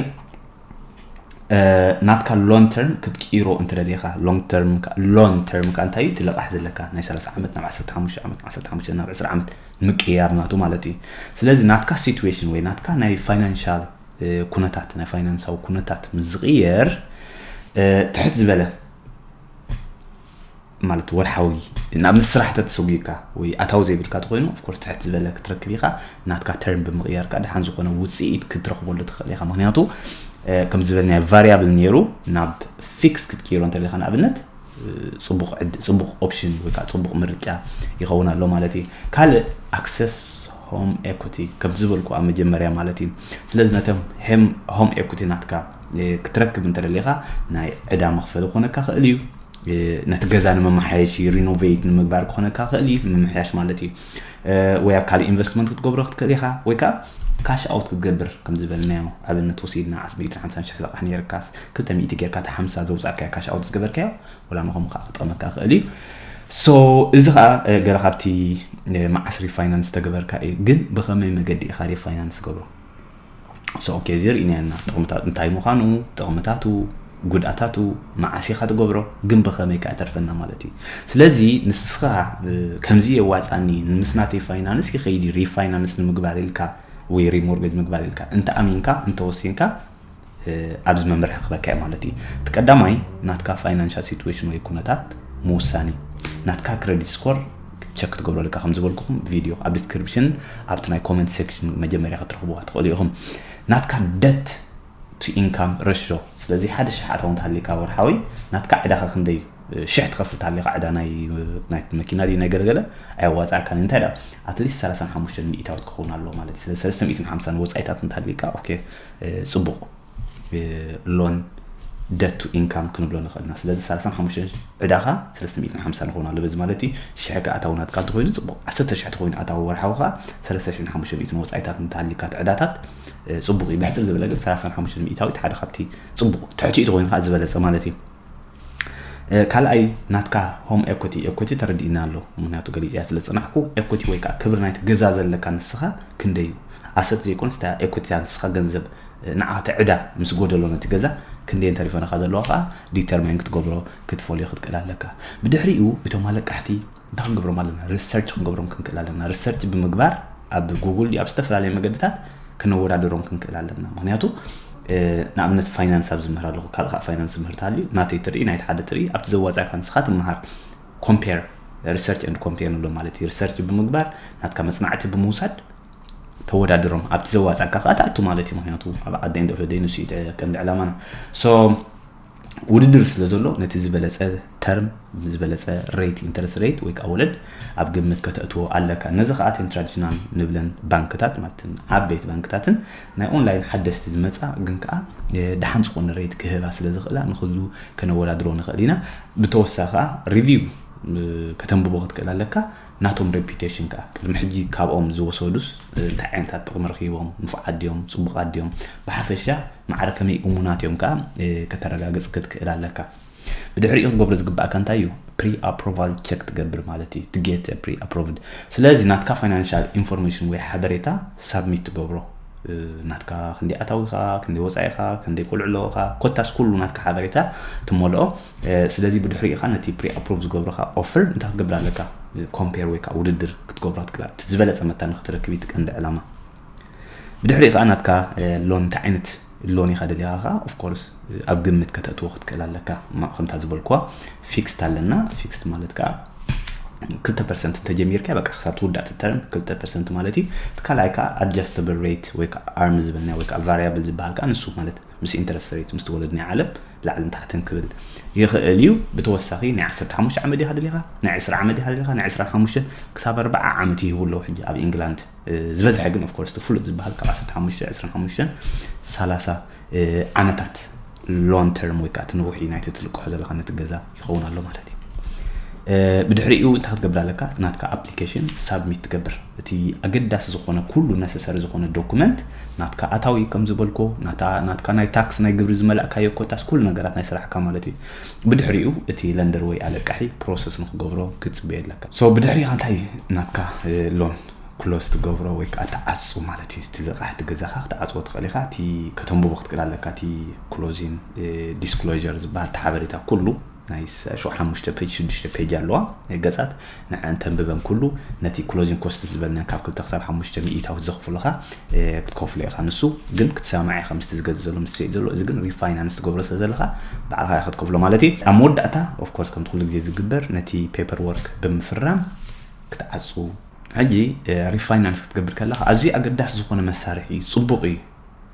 ናትካ long term ክትቅይሮ እንተደሊኻ፣ long term፣ long term ከ እንታይ እዩ? ትለቃሕ ዘለካ ናይ ሰላሳ ዓመት ናብ ዓሰርተ ሓሙሽተ ዓመት፣ ዓሰርተ ሓሙሽተ ናብ ዕስራ ዓመት ምቅያር ናቱ ማለት እዩ። ስለዚ ናትካ situation ወይ ናትካ ናይ ፋይናንሻል ኩነታት፣ ናይ ፋይናንሳዊ ኩነታት ምስ ዝቕየር ትሕት ዝበለ ማለት ወርሓዊ ናብ ስራሕ ተተሰጉካ ወይ ኣታዊ ዘይብልካ ተኮይኑ፣ of course ትሕት ዝበለ ክትረክብ ኢኻ። ናትካ ተርም ብምቕያርካ ደሓን ዝኾነ ውፅኢት ክትረክበሉ ትኽእል ኢኻ። ምክንያቱ ከም ዝበልናዮ ቫሪያብል ነይሩ ናብ ፊክስ ክትቅይሮ እንተለካ ንኣብነት፣ ጽቡቕ ኦፕሽን ወይ ከዓ ጽቡቕ ምርጫ ይኸውን ኣሎ ማለት እዩ። ካልእ ኣክሰስ ሆም ኤኩቲ ከም ዝበልኩ ኣብ መጀመርያ ማለት እዩ። ስለዚ ነቶም ሆም ኤኩቲ ናትካ ክትረክብ እንተደሊኻ ናይ ዕዳ መኽፈሊ ክኾነካ ክእል እዩ። ነቲ ገዛ ንመመሓየሺ ሪኖቬት ንምግባር ክኾነካ ክእል እዩ፣ ንምምሕያሽ ማለት እዩ። ወይ ኣብ ካልእ ኢንቨስትመንት ክትገብሮ ክትክእል ኢኻ፣ ወይ ከዓ ካሽ ኣውት ክትገብር ከም ዝበልናዮ ኣብነት ወሲድና ዓሰርተ ሚእትን ሓምሳን ሽሕ ለቃሕ ነይርካስ ክልተ ሚእቲ ጌርካ እቲ ሓምሳ ዘውፃእካዮ ካሽ ኣውት ዝገበርካዮ ወላ ንኸምኡ ከዓ ክጠቕመካ ክእል እዩ። ሶ እዚ ከዓ ገለ ካብቲ መዓስ ሪፋይናንስ ተገበርካ እዩ። ግን ብኸመይ መገዲ ኢኻ ሪፋይናንስ ገብሮ? ሶ ኦኬ፣ እዚ ርኢናዮ ጥቕምታት እንታይ ምዃኑ፣ ጥቕምታቱ፣ ጉድኣታቱ፣ መዓስ ኢኻ ትገብሮ፣ ግን ብኸመይ ከ እተርፈና ማለት እዩ። ስለዚ ንስኻ ከምዚ የዋፃኒ፣ ምስ ናተይ ፋይናንስ ይኸይድ እዩ ሪፋይናንስ ንምግባር ኢልካ ወይ ሪሞርጌጅ ምግባር ኢልካ እንተ ኣሚንካ እንተወሲንካ ኣብዚ መምርሒ ክበካ ማለት እዩ። እቲ ቀዳማይ ናትካ ፋይናንሻል ሲትዌሽን ወይ ኩነታት ምውሳኒ፣ ናትካ ክረዲት ስኮር ቸክ ክትገብረልካ ከም ዝበልኩኹም ቪድዮ ኣብ ዲስክሪፕሽን ኣብቲ ናይ ኮመንት ሴክሽን መጀመርያ ክትረኽብዋ ትኽእሉ ኢኹም። ናትካ ደት ቱ ኢንካም ረሾ። ስለዚ ሓደ ሽሕ ኣታዊ እንተሃሊካ ወርሓዊ ናትካ ዕዳኻ ክንደይ ሽሕ ትኸፍል ተሃሊካ ዕዳ ናይ ናይ መኪና ድዩ ናይ ገለገለ ኣየዋፃእካን። እንታይ ዳ ኣትሊስት ሰላሳን ሓሙሽተን ሚእታዊት ክኸውን ኣለዎ ማለት እዩ። ስለዚ ሰለስተ ሚእትን ሓምሳን ወፃኢታት እንተሃሊካ ኦኬ፣ ጽቡቕ ሎን ደት ቱ ኢንካም ክንብሎ ንኽእልና። ስለዚ ሰላሳን ሓሙሽተን ዕዳኻ ሰለስተ ሚእትን ሓምሳን ክኸውን ኣሎ። በዚ ማለት እዩ ሽሕ ከ ኣታዊ ናትካ እንተኮይኑ ጽቡቕ፣ ዓሰርተ ሽሕ ተኮይኑ ኣታዊ ወርሓዊ ከኣ ሰለስተ ሽሕን ሓሙሽተ ሚእትን ወጻኢታት እንተሃሊካ እቲ ዕዳታት ጽቡቕ እዩ። ብሕጽር ዝበለ ግን ሰላሳን ሓሙሽተን ሚእታዊት ሓደ ካብቲ ጽቡቕ፣ ትሕቲኡ ተኮይኑ ከኣ ዝበለጸ ማለት እዩ። ካልኣይ ናትካ ሆም ኤኩቲ፣ ኤኩቲ ተረዲእና ኣሎ። ምክንያቱ ገሊፅያ ስለ ዝፅናሕኩ ኤኩቲ ወይ ከዓ ክብሪ ናይቲ ገዛ ዘለካ ንስኻ ክንደይ እዩ? ኣሰት ዘይኮንስ እታ ኤኩቲ ንስኻ ገንዘብ ንዓ እቲ ዕዳ ምስ ጎደሎ ነቲ ገዛ ክንደይ እንተሪፈ ነካ ዘለዎ ከዓ ዲተርማይን ክትገብሮ ክትፈልዮ ክትክእል ኣለካ። ብድሕሪኡ እቶም ኣለቃሕቲ እንታይ ክንገብሮም ኣለና? ሪሰርች ክንገብሮም ክንክእል ኣለና። ሪሰርች ብምግባር ኣብ ጉግል ድዩ ኣብ ዝተፈላለየ መገድታት ክነወዳደሮም ክንክእል ኣለና። ምክንያቱ ንኣብነት ፋይናንስ ኣብ ዝምህር ኣለኹ፣ ካልእ ከዓ ፋይናንስ ዝምህር ተሃልዩ ናተይ ትርኢ ናይቲ ሓደ ትርኢ ኣብቲ ዘዋፃእካ ንስኻ ትመሃር። ኮምፔር፣ ሪሰርች ኤንድ ኮምፔር ንብሎ ማለት እዩ። ሪሰርች ብምግባር ናትካ መፅናዕቲ ብምውሳድ ተወዳድሮም ኣብቲ ዘዋፃእካ ከዓ ትኣቱ ማለት እዩ። ምክንያቱ ኣብ ዓዲ ንደፈደይ ንሱ እዩ ቀንዲ ዕላማና። ሶ ውድድር ስለ ዘሎ ነቲ ዝበለፀ ተርም ዝበለፀ ሬት ኢንተረስት ሬት ወይ ከዓ ወለድ ኣብ ግምት ከተእትዎ ኣለካ። ነዚ ከዓ እተን ትራዲሽናል ንብለን ባንክታት ማለት ዓበይቲ ባንክታትን ናይ ኦንላይን ሓደስቲ ዝመፃ ግን ከዓ ደሓን ዝኾነ ሬት ክህባ ስለ ዝኽእላ ንክሉ ከነወዳድሮ ንኽእል ኢና። ብተወሳኺ ከዓ ሪቪው ከተንብቦ ክትክእል ኣለካ። ናቶም ሬፒቴሽን ከዓ ቅድሚ ሕጂ ካብኦም ዝወሰዱስ እንታይ ዓይነታት ጥቕሚ ረኺቦም፣ ንፉዓት ድዮም፣ ፅቡቓት ድዮም፣ ብሓፈሻ ማዕረ ከመይ እሙናት እዮም ከዓ ከተረጋግፅ ክትክእል ኣለካ። ብድሕሪኡ ክትገብሮ ዝግባእካ እንታይ እዩ? ፕሪ ኣፕሮቫል ቸክ ትገብር ማለት እዩ። ትጌት ፕሪ ኣፕሮቭድ። ስለዚ ናትካ ፋይናንሻል ኢንፎርሜሽን ወይ ሓበሬታ ሳብሚት ትገብሮ። ናትካ ክንደይ ኣታዊኻ፣ ክንደይ ወፃኢኻ፣ ክንደይ ቆልዑ ኣለዎኻ፣ ኮታስ ኩሉ ናትካ ሓበሬታ ትመልኦ። ስለዚ ብድሕሪኡ ኢኻ ነቲ ፕሪ ኣፕሮቭ ዝገብረኻ ኦፈር እንታይ ክትገብር ኣለካ? ኮምፔር ወይ ከዓ ውድድር ክትገብሮ ትክእል። እቲ ዝበለፀ መታን ንክትረክብ እዩ እቲ ቀንዲ ዕላማ። ብድሕሪኡ ከዓ ናትካ ሎን እንታይ ዓይነት ሎን ኢኻ ደሊኻ ከዓ ኦፍኮርስ ኣብ ግምት ከተእትዎ ክትክእል ኣለካ። ከምታ ዝበልኩዋ ፊክስድ ኣለና። ፊክስድ ማለት ከዓ ክልተ ፐርሰንት እንተጀሚርካ በቃ ክሳብ ትውዳእ ትተርም ክልተ ፐርሰንት ማለት እዩ። እቲ ካልኣይ ከዓ ኣድጃስተብል ሬት ወይ ከዓ ኣርም ዝበልና ወይ ከዓ ቫሪያብል ዝበሃል ከዓ ንሱ ማለት ምስ ኢንተረስት ሬት ምስ ትወለድ ናይ ዓለም ላዕልን ታሕትን ክብል ይኽእል እዩ። ብተወሳኺ ናይ ዓሰርተ ሓሙሽተ ዓመት ዲኻ ደሊኻ፣ ናይ ዕስራ ዓመት ዲኻ ደሊኻ፣ ናይ ዕስራን ሓሙሽተን ክሳብ ኣርባዓ ዓመት ይህቡ ኣለዉ ሕጂ ኣብ ኢንግላንድ። ዝበዝሐ ግን ኦፍኮርስ እቲ ፍሉጥ ዝበሃል ካብ ዓሰርተ ሓሙሽተ፣ ዕስራን ሓሙሽተን፣ ሰላሳ ዓመታት ሎን ተርም ወይ ከዓ እቲ ነዊሒ ናይቲ ትልቅሖ ዘለካ ነቲ ገዛ ይኸውን ኣሎ ማለት እዩ። ብድሕሪኡ እንታይ ክትገብር ኣለካ? ናትካ ኣፕሊኬሽን ሳብሚት ትገብር። እቲ ኣገዳሲ ዝኾነ ኩሉ ነሰሰሪ ዝኾነ ዶኩመንት ናትካ ኣታዊ ከም ዝበልኮ ናትካ ናይ ታክስ ናይ ግብሪ ዝመላእካዮ ኮታስ ኩሉ ነገራት ናይ ስራሕካ ማለት እዩ። ብድሕሪኡ እቲ ለንደር ወይ ኣለቃሒ ፕሮሰስ ንክገብሮ ክትፅበየ ኣለካ። ሶ ብድሕሪኻ እንታይ ናትካ ሎን ክሎዝ ትገብሮ ወይ ከዓ ትዓፁ ማለት እዩ። እቲ ልቓሕ እቲ ገዛኻ ክትዓፅዎ ትኽእል ኢኻ። እቲ ከተንብቦ ክትክእል ኣለካ። እቲ ክሎዚን ዲስክሎር ዝበሃል እቲ ሓበሬታ ኩሉ ናይ ሸ- ሓሙሽተ ፔጅ ሽዱሽተ ፔጅ ኣለዋ ገፃት። ንዐን ተንብበን ኩሉ ነቲ ክሎዚንግ ኮስት ዝበልናን ካብ ክልተ ክሳብ ሓሙሽተ ሚእታዊት ዘኽፍሉኻ ክትከፍሎ ኢኻ። ንሱ ግን ክትሰማማዕ ኢኻ ምስቲ ዝገዝእ ዘሎ ምስ ዝሸይጥ ዘሎ። እዚ ግን ሪፋይናንስ ትገብሮ ስለ ዘለኻ ባዕልኻ ኢኻ ክትከፍሎ ማለት እዩ። ኣብ መወዳእታ ኦፍኮርስ ከምቲ ኩሉ ግዜ ዝግበር ነቲ ፔፐር ወርክ ብምፍራም ክትዓፁ። ሕጂ ሪፋይናንስ ክትገብር ከለኻ ኣዝዩ ኣገዳሲ ዝኾነ መሳርሒ እዩ። ፅቡቕ እዩ፣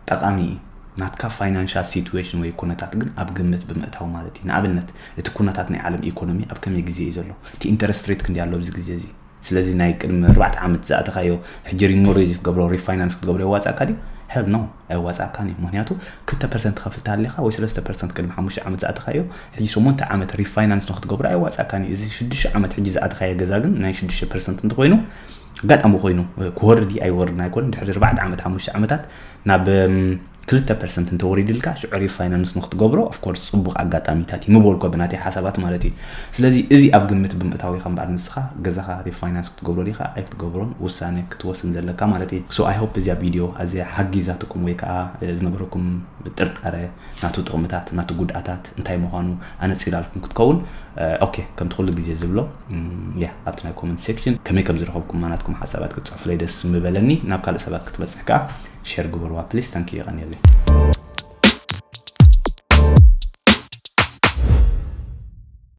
ጠቓሚ እዩ። ናትካ ፋይናንሻል ሲትዌሽን ወይ ኩነታት ግን ኣብ ግምት ብምእታው ማለት እዩ። ንኣብነት እቲ ኩነታት ናይ ዓለም ኢኮኖሚ ኣብ ከመይ ግዜ እዩ ዘሎ፣ እቲ ኢንተረስት ሬት ክንዲ ኣሎ ኣብዚ ግዜ እዚ። ስለዚ ናይ ቅድሚ ኣርባዕተ ዓመት ዝኣተኻዮ ሕጂ ሪሞርጌጅ ክትገብሮ ሪፋይናንስ ክትገብሮ የዋፃእካ ድዩ? ሄል ኖ፣ ኣየዋፃእካን እዩ። ምክንያቱ ክልተ ፐርሰንት ትኸፍል ተሃሊኻ ወይ ሰለስተ ፐርሰንት ቅድሚ ሓሙሽተ ዓመት ዝኣተኻዮ ሕጂ ሸሞንተ ዓመት ሪፋይናንስ ንክትገብሮ ኣየዋፃእካን እዩ። እዚ ሽዱሽተ ዓመት ሕጂ ዝኣተኻዮ ገዛ ግን ናይ ሽዱሽተ ፐርሰንት እንተኮይኑ ኣጋጣሚ ኮይኑ ክወርድ እዩ ኣይወርድን ኣይኮን ድሕሪ ኣርባዕተ ዓመት ሓሙሽተ ዓመታት ናብ ክልተ ፐርሰንት እንተወሪድልካ ሽዑ ሪፋይናንስ ንክትገብሮ ኦፍኮርስ ፅቡቅ ኣጋጣሚታት እዩ ምበልኮ ብናተይ ሓሳባት ማለት እዩ። ስለዚ እዚ ኣብ ግምት ብምእታው ኢኻ እምበኣር ንስኻ ገዛኻ ሪፋይናንስ ክትገብሮ ዲኻ ኣይክትገብሮን ውሳነ ክትወስን ዘለካ ማለት እዩ። So I hope እዚኣ ቪድዮ ኣዝያ ሓጊዛትኩም ወይ ከዓ ዝነበረኩም ጥርጣረ ናቱ ጥቕምታት ናቱ ጉድኣታት እንታይ ምዃኑ ኣነፂራልኩም ክትከውን። ኦኬ፣ ከምቲ ኩሉ ግዜ ዝብሎ ያ ኣብቲ ናይ ኮመንት ሴክሽን ከመይ ከም ዝረኸብኩም ናትኩም ሓሳባት ክትፅሕፉለይ ደስ ምበለኒ። ናብ ካልእ ሰባት ክትበፅሕ ከዓ ሸር ግበርዋ ፕሊስ። ታንኪ፣ የቐንየለይ።